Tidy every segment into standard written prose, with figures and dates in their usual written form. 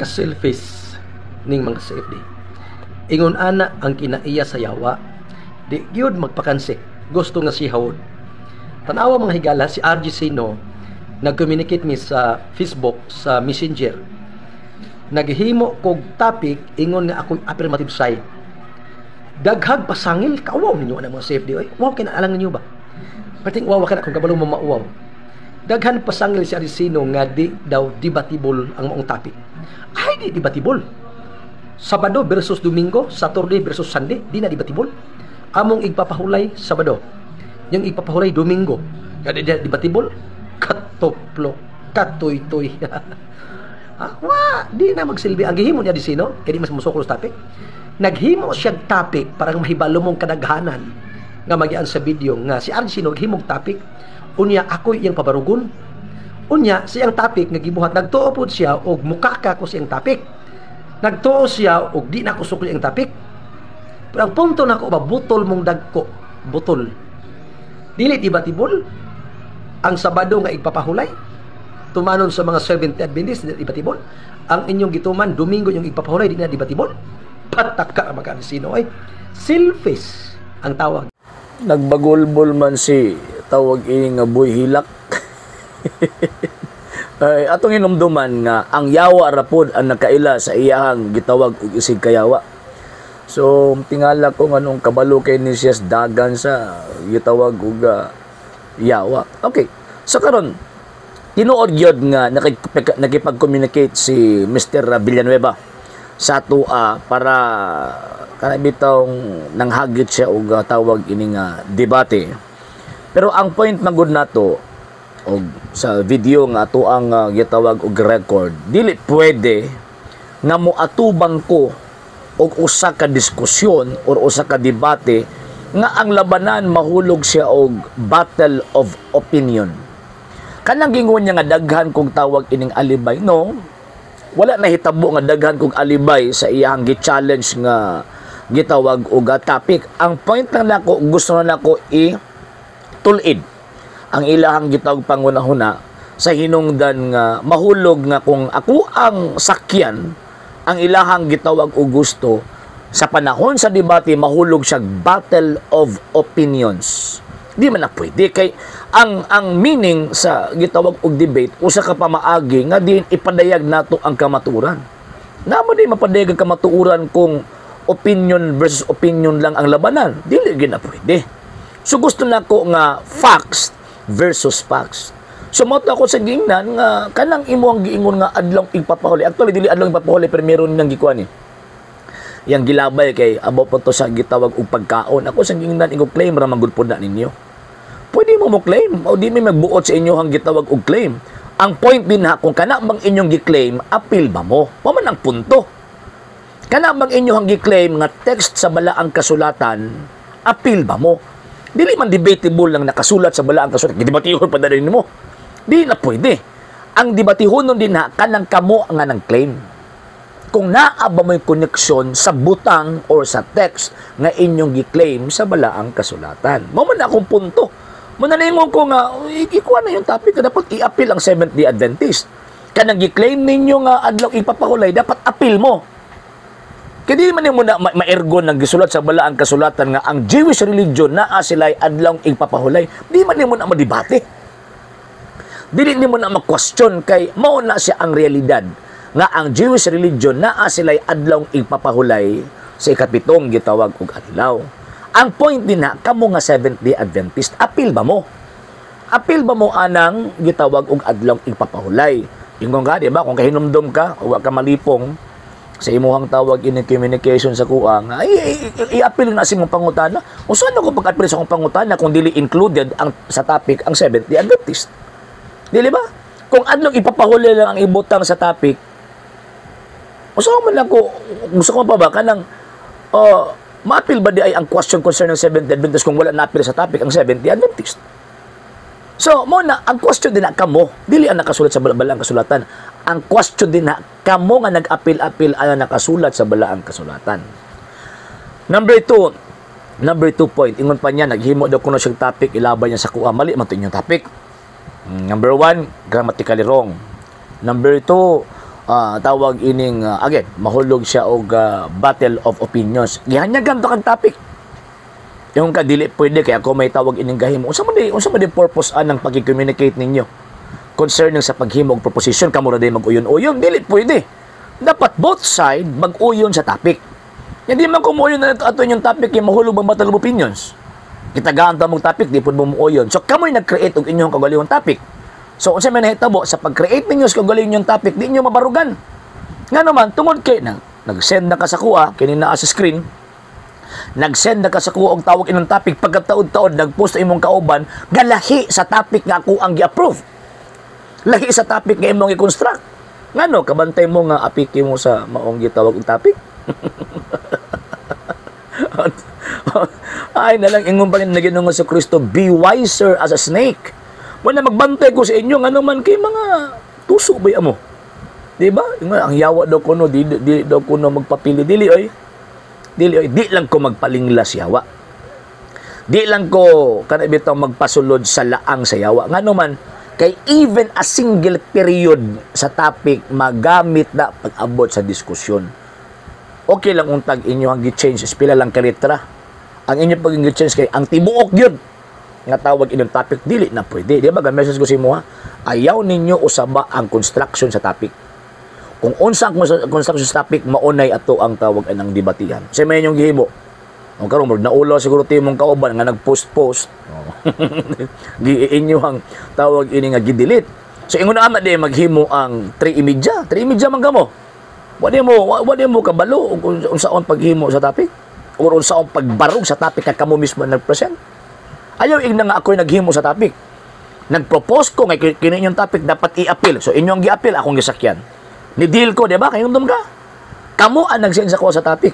Ka-selfish ning mga CFD. Ingon ana ang kinaiya sa yawa. Di gyud magpakansi. Gusto nga sihawod. Tanawa, mga higala, si RG Sino nag-communicate mi sa Facebook, sa Messenger. Naghimo kog topic, ingon nga ako'y affirmative side. Daghag pasangil, kauwaw ninyo ang mga CFD. Oy, wow kay alang ninyo ba? Perting uwaw ka na kung kabalo mo mauwaw. Daghan pasangil si RG Sino nga di daw debatable ang maong topic. Ay, di debatable. Sabado versus Domingo, Saturday versus Sunday, di na debatable. Among igpapahulay Sabado. Yung igpapahulay Domingo. Kaya di na debatable. Katoplo, katoy-toy. Ah, wa, di na magsilbi. Ang gihimo niya di sino, kaya di mas musukol sa topic. Naghimo siya topic parang mahibalo mong kadaghanan nga magian sa video nga si RG Sino naghimog topic, unya ako iyang pabarugon. Unya siyang topic nga gibuhat, nagtuo pod siya og mukaka ko siyang topic. Nagtuo siya og di na ko sukli ang topic. Pero ang punto nako ba, butol mong dagko, butol. Dili debatable ang Sabado nga igpapahulay. Tumanon sa mga Seventh Adventist, di debatable. Ang inyong gituman, Domingo yung igpapahulay, di na debatable. Pataka ang sino ay selfish ang tawag. Nagbagulbol man si tawag ini nga Boy Hilak. Ay, atong hinumduman nga ang yawa ra pod ang nakaila sa iyahang gitawag og isig kayawa. So tingala ko nganong kabalo kay ni siya dagan sa gitawag og yawa. Okay. So karon, tinuod gyud nga nakipag-communicate si Mr. Villanueva sa atua para kana bitawng nanghagit siya og tawag ini nga debate. Pero ang point man gud nato og sa video nga ato ang gitawag og record, dili pwede nga moatubang ko og usa ka diskusyon or usa ka debate nga ang labanan mahulog siya og battle of opinion. Kanang gingon niya nga daghan kong tawag ining alibay, no? Wala na hitabo nga daghan kong alibay sa iyang gi-challenge nga gitawag og topic. Ang point lang nako, gusto na nako i tulid ang ilahang gitawag pangunahuna sa hinungdan nga mahulog nga kung ako ang sakyan ang ilahang gitawag og gusto sa panahon sa debate, mahulog siya battle of opinions. Di man na pwede kay ang meaning sa gitawag og debate, usa ka pamaagi nga din ipadayag nato ang kamatuoran. Namo di mapadayag ang kamatuoran kung opinion versus opinion lang ang labanan. Dili gyud na pwede. So gusto nako nga facts versus facts. So mo ako sa giingnan nga kanang imo ang giingon nga adlaw igpapahuli. Actually, dili adlaw igpapahuli, pero meron nang gikuan ni. Yang gilabay kay about pa to sa gitawag og pagkaon. Ako sa giingnan, ingo claim ra man gud pod na ninyo. Pwede mo mo claim o di may magbuot sa inyo ang gitawag og claim. Ang point din ha, kung kana bang inyong gi-claim, appeal ba mo? Wa man ang punto. Kana bang inyong gi-claim nga text sa balaang kasulatan, appeal ba mo? Dili man debatable lang nakasulat sa balaang kasulatan. Gidebatihon pa dali nimo. Di na pwede. Ang debatihon nun din ha, kanang kamo nga nang claim. Kung naa ba mo'y koneksyon sa butang or sa text nga inyong gi-claim sa balaang kasulatan. Mao man akong punto. Muna ningon ko nga, ikuha na yung topic, dapat i-appeal ang Seventh-day Adventist. Kanang gi-claim ninyo nga adlaw ipapahulay, dapat appeal mo. Kaya di man mo na maergon ng gisulat sa balaang kasulatan nga ang Jewish religion naa sila'y adlaw ipapahulay. Di man nimo na madebate. Dili nimo na ma-question kay mao na siya ang realidad nga ang Jewish religion naa sila'y adlaw ipapahulay sa ikapitong gitawag og adlaw. Ang point din na kamo nga Seventh-day Adventist, appeal ba mo? Appeal ba mo anang gitawag og adlaw ipapahulay? Ingon ka, di ba? Kung kahinumdom ka, wa ka malipong sa imuhang tawag in communication sa kuang, ay, i-appeal na sa imong pangutana. O saan ako pag-appeal sa akong pangutana kung dili included ang sa topic ang Seventh-day Adventist? Dili ba? Kung adlaw ipapahuli lang ang ibutang sa topic, o saan man ako, gusto ko pa ba, kanang, ma-appeal ba di ay ang question concerning Seventh-day Adventist kung wala na-appeal sa topic ang Seventh-day Adventist? So, mo na, ang question din na kamo, dili ang nakasulat sa balaang kasulatan. Ang question din na kamo nga nag-appeal-appeal ang nakasulat sa balaang kasulatan. Number two point, ingon pa niya, naghimo daw kuno siyang topic, ilaban niya sa kuha, mali man to inyong topic. Number one, grammatically wrong. Number two, Tawag ining again, mahulog siya og battle of opinions. Gihanyagan to kag topic. Yung ka dili pwede kay ako may tawag ining gahimo. Unsa man di purpose anang pag-communicate ninyo? Concerning sa paghimo og proposition, kamo ra day mag-uyon-uyon, dili pwede. Dapat both side mag-uyon sa topic. Hindi man kung muuyon na ato inyong topic kay mahulog ang battle of opinions. Gitagaan ta mong topic, di pud mo muuyon. So kamoy nag-create og inyong kaugalingong topic. So unsa may nahitabo sa pag-create ninyo sa kaugalingong topic, di niyo mabarugan. Nga naman tungod kay nang nag-send na ka sa kuha, kini naa sa screen, nag-send na ka sa kuha og tawag inong topic, pagkataod-taod nag-post imong kauban galahi sa topic nga ako ang gi-approve. Lahi sa topic nga imong i-construct. Ngano kabantay mo nga apiki mo sa maong gitawag og topic? Ay na lang ingon pa rin na Ginoong sa Kristo, "Be wiser as a snake." Wala magbantay ko sa inyo ngano man kay mga tuso ba mo? Di ba? Ingon, ang yawa daw kuno di daw kuno magpapili, dili oy. Dili oy, di lang ko magpalinglas yawa. Di lang ko kana bitaw magpasulod sa laang sa yawa. Ngano man kay even a single period sa topic magamit na pag-abot sa diskusyon. Okay lang untag inyo ang gi-change pila lang ka letra. Ang inyo pag gi-change kay ang tibuok gyud nga tawag inyong topic, dili na pwede. Di ba ga message ko sa imo ha? Ayaw ninyo usaba ang construction sa topic. Kung unsa ang construction sa topic, maunay ato ang tawag anang debatihan. Sa may inyong gihimo. Ang karon murag naulaw siguro timong kauban nga nag-post-post. Oh. Gi inyo ang tawag ini nga gi-delete. So ingon na di maghimo ang 3 media. 3 media man kamo. Wa di mo kabalo kung unsaon paghimo sa topic or unsaon pagbarog sa topic nga kamo mismo ang nag-present. Ayaw igna nga ako'y naghimo sa topic. Nag-propose ko nga kini inyong topic dapat i-appeal. So inyong gi-appeal, akong gisakyan. Ni deal ko, di ba? Kayong ka. Kamo ang nag-send sa ko sa topic.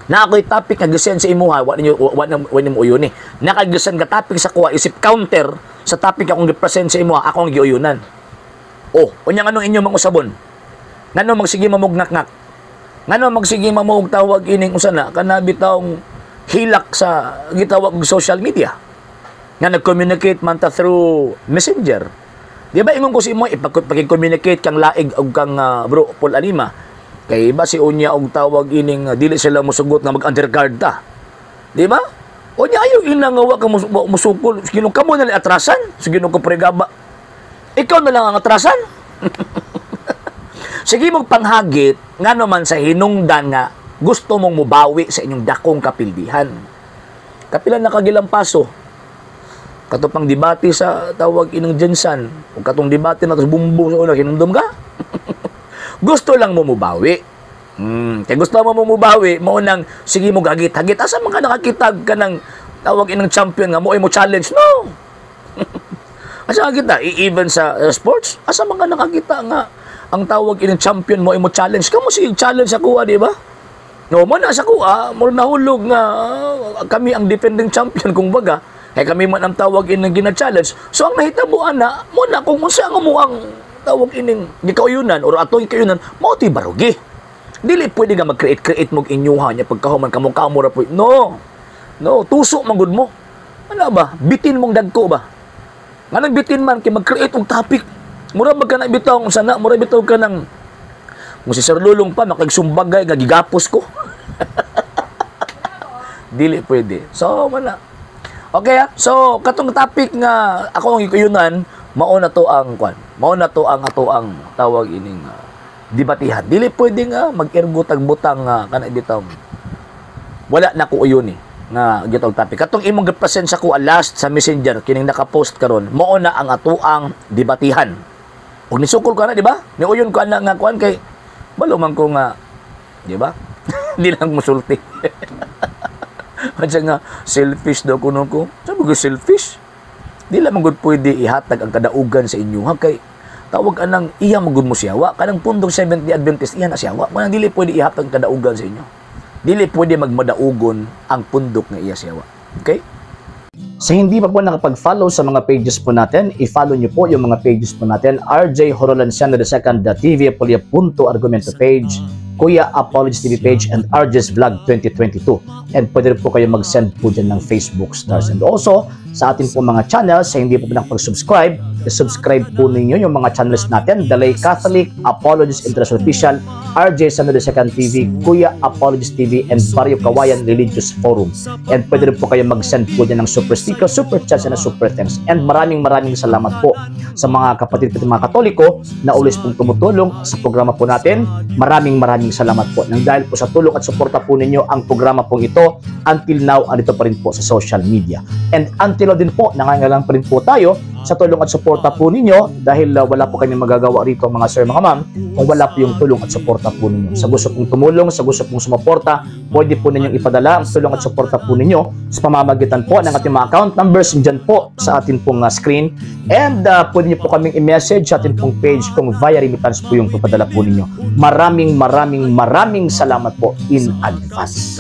Na ako'y topic nga gisend sa imuha, wa ninyo wa nimo uyon ni. Nakagisend ka topic sa kuha isip counter sa topic akong gi-present sa imuha, akong giuyunan. Oh, unya nganong inyo mang usabon? Ngano magsige mamugngak-ngak? Ngano magsige mamug tawag ining usa na kana bitawng hilak sa gitawag og social media? Nga nag-communicate man ta through Messenger. Di ba ingon ko sa imo ipag-communicate kang laig og kang bro Paul Alima. Kay iba si unya og tawag ining dili sila mosugot nga mag-underguard ta. Di ba? Unya ayo ina nga wa ka musukol. Sige kamo na lang atrasan. Sige ko pregaba. Ikaw na lang ang atrasan. Sige mong panghagit ngano man sa hinungdan nga gusto mong mubawi sa inyong dakong kapildihan. Kapila na kagilang paso. Kato pang debate sa tawag inong GenSan o katong debate na to sa bumbo sa una, hinumdum ka? Gusto lang mo mubawi. Kaya gusto mo mubawi, mo nang sige mo gagit-hagit. Asa man ka nakakitag ka ng tawag inang champion nga mo ay mo challenge? No. Asa ka kita? Even sa sports, asa man ka nakakita nga ang tawag inang champion mo ay mo challenge? Kamo sige challenge sa kuha, di ba? No, mo na sa kuha, mo nahulog nga kami ang defending champion kung baga. Kaya kami man ang tawag inang gina-challenge. So ang nahitabo ana, mo na kung unsa nga mo ang tawag ining gikauyunan or atong gikauyunan, mao ti barugi. Dili pwede nga mag-create-create mog inyuha niya pagkahuman kamo kamo ra pwede. No. No, tuso man gud mo. Ano ba? Bitin mong dagko ba? Nganong bitin man kay mag-create og topic. Mura ba ka na bitaw unsa na, mura bitaw ka ng kung si Sir Lulong pa makigsumbagay nga gigapos ko. Dili pwede. So wala. Okay ah. So katong topic nga ako ang gikuyunan, mao na to ang kwan. Mao na to ang ato ang tawag ining debatihan. Dili pwede nga mag-ergo tag butang nga kana bitaw. Wala na ko uyon eh nga gitawag topic. Katong imong gi-present sa ko last sa Messenger kining naka-post karon, mao na ang atuang debatihan. Ug nisukol ka na, di ba? Niuyon ka na nga kuan kay balo man ko nga, di ba? Di lang musulti. Madya nga selfish daw kuno ko. Sabi ko selfish. Di lang man gud pwede ihatag ang kadaugan sa inyo ha kay tawag anang iya man gud mo siyawa kanang pundok Seventh Day Adventist iya na siyawa. Manang dili pwede ihatag ang kadaugan sa inyo. Dili pwede magmadaugon ang pundok nga iya siyawa. Okay? Sa hindi pa po nakapag-follow sa mga pages po natin, i-follow nyo po yung mga pages po natin. RJ Horolanciano II, The TV Apolia Punto Argumento page, Kuya Apologies TV page, and RJ's Vlog 2022. And pwede rin po kayo mag-send po dyan ng Facebook stars. And also, sa atin po mga channels, sa hindi po nakapag-subscribe, I-subscribe po ninyo yung mga channels natin, The Lay Catholic, Apologist International Official, RJ San Second TV, Kuya Apologist TV, and Barrio Kawayan Religious Forum. And pwede rin po kayo mag-send po dyan ng super sticker, super chats, and super thanks. And maraming maraming salamat po sa mga kapatid ko, mga Katoliko na always pong tumutulong sa programa po natin. Maraming maraming salamat po. Nang dahil po sa tulong at suporta po ninyo, ang programa pong ito until now andito pa rin po sa social media. And until now din po, nangangailangan pa rin po tayo sa tulong at suporta po ninyo dahil wala po kami magagawa rito, mga sir, mga ma'am, kung wala po yung tulong at suporta po ninyo. Sa gusto pong tumulong, sa gusto pong sumuporta, pwede po ninyong ipadala ang tulong at suporta po ninyo sa pamamagitan po ng ating mga account numbers dyan po sa atin pong screen. And pwede niyo po kaming i-message sa atin pong page kung via remittance po yung papadala po ninyo. Maraming maraming maraming salamat po in advance.